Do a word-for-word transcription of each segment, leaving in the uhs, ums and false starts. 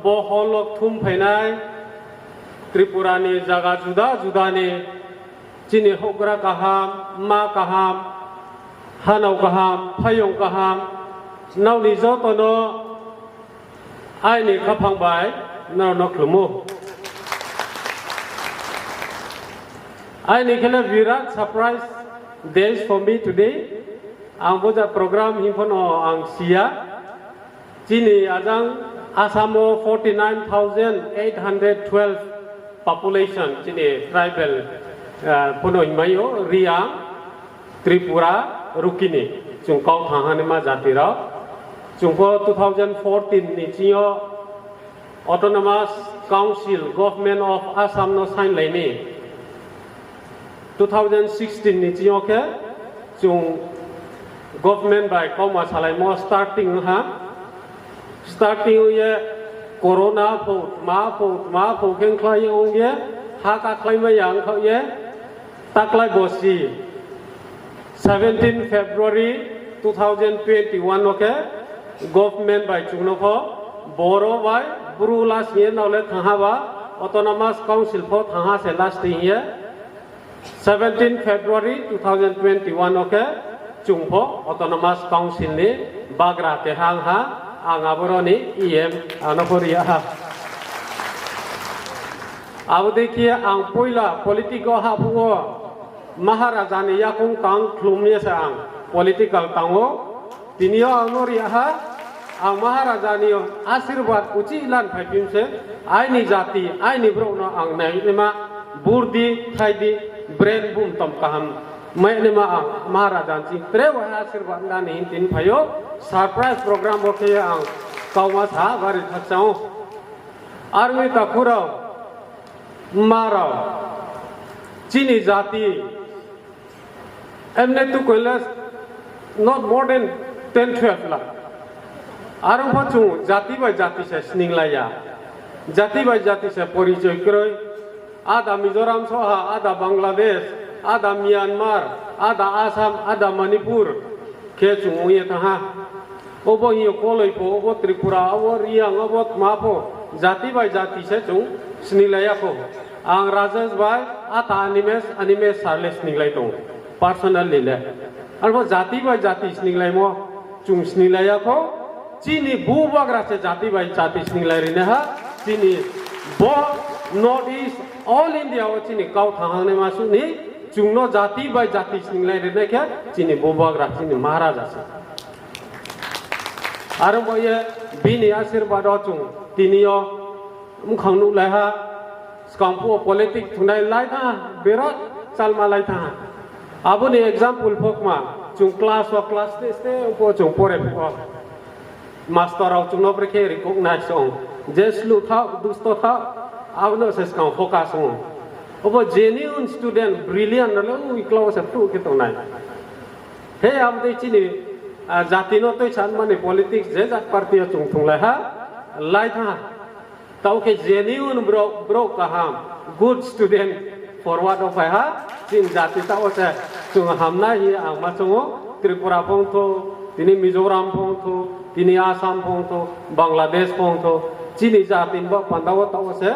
Bo holo thum phainai Tripura ni jaga juda juda ni chini houhgra kaham, ma kaham, hanao kaham, phayung kaham, nokni jotono aini khaphang bai norokno khulumo. Aini khele birat surprise days for me today. Ang bo ja program himphano ang siya. Chini ajang Assam o forty nine thousand eight hundred twelve population chini tribal, eh, phano himai o Riang, Tripura, Rukini, chwng kok thang hani ma jati rok. Chwng pho two thousand fourteen ni chini o Autonomous Council, Government of Assam no sign laini. Two thousand sixteen ni chini o khe chwng government bai kauma salaimo starting wngha. Starting wngye corona pho, tma pho, tma pho khe wngkhlai wngye ha kakhlai maya wngkha ye. Taklai bosi seventeen February two thousand twenty-one o khe government bai chwngno pho boro bai bru last year nole thangha ba Autonomous Council pho thangha se last year seventeen February two thousand twenty-one o khe chwng pho Autonomous Council ni bagra keha wngha, ang aboroni E M ano pho riya ha. Abo dei khe ang puila politic o haphuo Maharaja ni yakung tang khlumya se ang political tango. Tini o ang no riya ha, ang Maharaja ni asirwad uchi lan phaipim se aini jati, aini borok no ang naima burdi, thaidi, brain bum tom kaham mai naima ang Maharaja ni tre wa asirwad nani hin tin phaio surprise program bo khe ang kauma sa bari thaksao. Army takhurao, marao, chini jati, emne tu koile not more than ten twelve lakh. Arong pho chwng jati bai jati se sninglaiya. Jati bai jati se porichoi kwrwi. Ada Mizoram soha, ada Bangladesh, ada Myanmar, ada Assam, ada Manipur khe chwng wngye thaha. Obo hiyo koloi pho, obo Tripura, obo Riyang, obo tma pho, jati bai jati se chwng sninglaiya pho. Ang Rajesh bai, ata Animesh, Animesh sir le sninglai tongo, personally le. Arpho jati bai jati sninglaimo chwng sninglaiya pho. Chini bubagra se jati bai jati sninglai rine ha. Chini bo North East, all India o chini kau thanghang ni masuk ni chwngno jati bai jati sninglai rine khe chini bubagra chini Maharaja se. Aro bo ye bini asirwad o chwng tini o wngkhang nuk lai ha, swkang phuo politic thungnai lai tha, berot chalma lai tha. Aboni example phokma, chwng class o class te te phuo chwng pore phuo. Master rok chwngno brekhe recognize ong. Je slu thak, dusto thak, abono se swkang focus ong. Obo genuine student, brilliant no le ui klau se phru khe tongnai. He abdei chini, ah, jati no twi san mani politics je jat party o chwng thunglai ha, lai tha. Tao khe genuine borok, borok kaham, good student forward o phai ha, chini jati tao se chwng hamnai hi ang ma chwngo, Tripura phongtho, tini Mizoram phongtho, tini Assam phongtho, Bangladesh phongtho, chini jati ni bak panda o tao se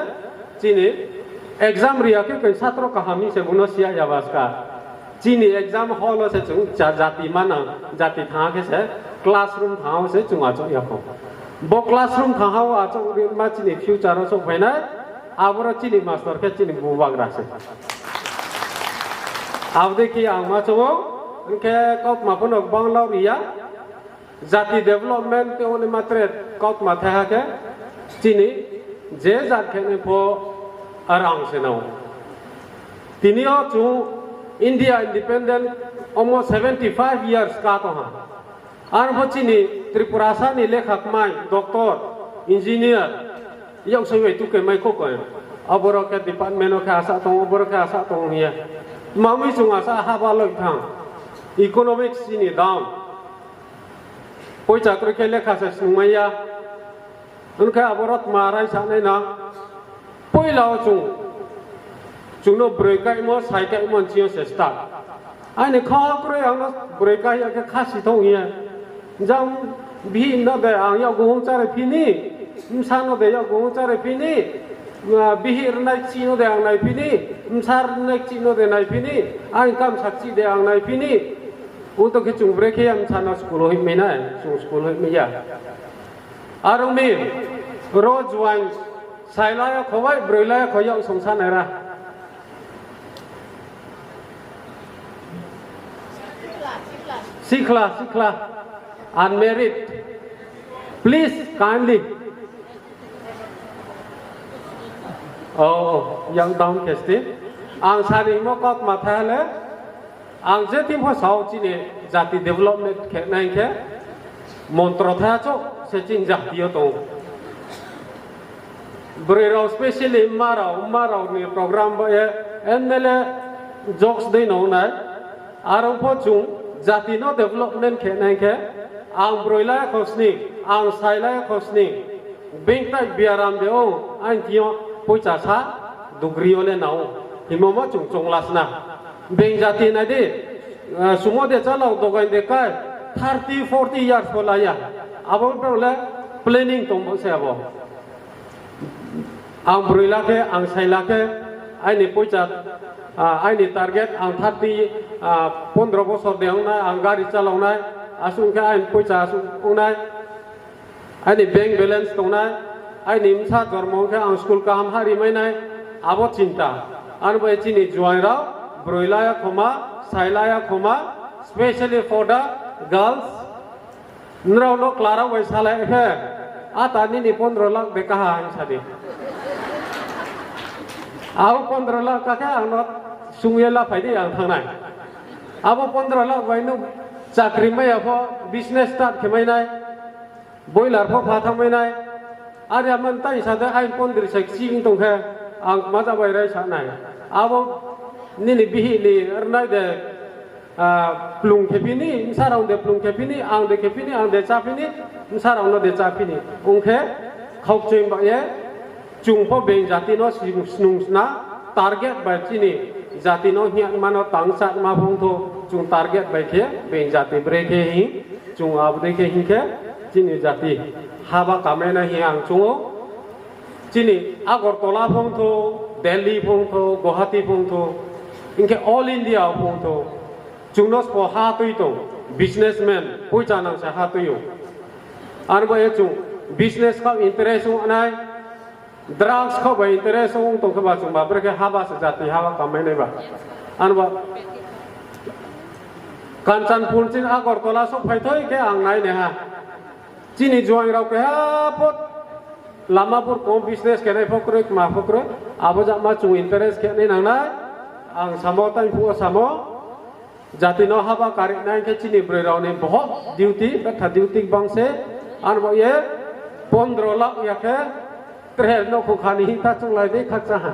chini exam riya khe koi satro kaham ni se bono siya ya baska. Chini exam hall o se chwng cha-, jati mana, jati thangha khe se classroom thangha se chwng achuk ya kho. Bo classroom thangha o achuk rima chini future o sok phainai, aboro chini master khe chini bubagra se. Abdei khe ang ma chungo, hwnkhe kautma phano bangla riya. Jati development tei oni matre kautma thaiha khe chini je jat khe ni pho rang se nao. Tini o chwng India independent almost seventy five years ka tongha. Arpho chini Tripurasa ni lekha kmai, doctor, engineer, yaksai bai tuke mai kho koi. Aboro khe department o khe asa tongo, aboro khe asa tongo hiya. Mami chwng asa haba loi thang. Economics chini down. Poicha kwrwi khe lekha se swngmaiya. Hwnkhe abo rok tma rai sanai na. Poila o chwng, chwngno bwrwi kaimo, sai kaimo nchio se start. Aini kha kwrwi angno bwrwi kaiya khe kha sithok hiya. Jang bihik no de ang yago hung chare phini. Bwsano de yakung chare pini, ah, bihik rwnai chino de ang nai pini, bwsa rwnai chino de nai pini, ang kam sak chi de ang nai pini. Uto khe chung bwrwi khe ya bwsano school hoi mwnai, chung school hoi manya. Arong mi ro juang sailaya khobai broi laya khoyang songsa naira. Sikla, sikla, unmarried. Please kindly. Oh, yang down kesti. Ang sani mo kok matha le. Ang je tim ho sao chini jati development khe nai khe montro tha chok se chini jati yo tong. Bwrwi rok specially ma rok, ma rok ni program ba ye M L A jokes dei no nai. Aro pho chung jati no development khe nai khe ang bwrwi lai khosni, ang sai lai khosni. Bengtai biaram de o, ang tio poicha sa dugri ole nao. Himo mo chung chonglasna. Beng jati nai di, ah, sumo de chalok dogai de kai, thirty, forty years ko laya. Abo bole planning tong bo se abo. Ang broi lakhe, ang sai lakhe, aini poicha, ah, aini target ang thirty, ah, pondro bosor de wngnai, ang gari chaloknai, asung khe aini poicha asung wngnai. Aini bank balance tongnai, aini bwsa jormo wngkhe ang school kaham ha rimainai, abo chinta. Ani bai chini juairok broi laya khoma, sai laya khoma, specially for the girls. Nrao no klarao bai salai khe, "A ta nini pondro lakh de kaha," ang sadi. Abo pondro lakh kakhe ang no sungye la phaidi ang thangnai. Abo pondro lakh bai no chakri maya pho business start khe mainai. Boiler pho pha thangmai nai. Ari aman tai sa de ain pondri sa ching tong khe ang maja bai rai sa nai. Abo nini bihik ni rnai de, ah, plung khe bini, bwsa rok de plung khe bini, ang de khe bini, ang de cha bini, bwsa rok no de cha bini. Ong khe khok chwng ba ye. Chwng pho beng jati no snung sna target bai chini jati no hiya mano tang chat ma phung tho chwng target bai khe beng jati bre khe hi chwng abdei khe hinkhe chini jati haba kamena hi ang chungo chini Agartala phung tho Delhi phung tho Guwahati phung tho hinkhe all India phung tho chwng no spo ha twi tong businessman puisa nang sa ha twi o. Ani bo e chwng business kha interest wngnai, drugs kha bai interest wng tong khe ba chwng ba bwrwi khe haba se jati haba kamai nai ba. Ani bo Kanchanpur chini Agartala sok phai thoi khe ang nai ne ha. Chini juang rok khe ha pot lama pur kom business khe nai phokroi ma phokroi abo jak ma chwng interest khe nai nang nai. Ang samo tai phuo samo. Jati no haba karinai khe chini bwrwi rok ni bohok duty, betha duty bang se, ano bo ye pondro lakh ya khe tre no khu khani hinta chwng lai de khakcha ha.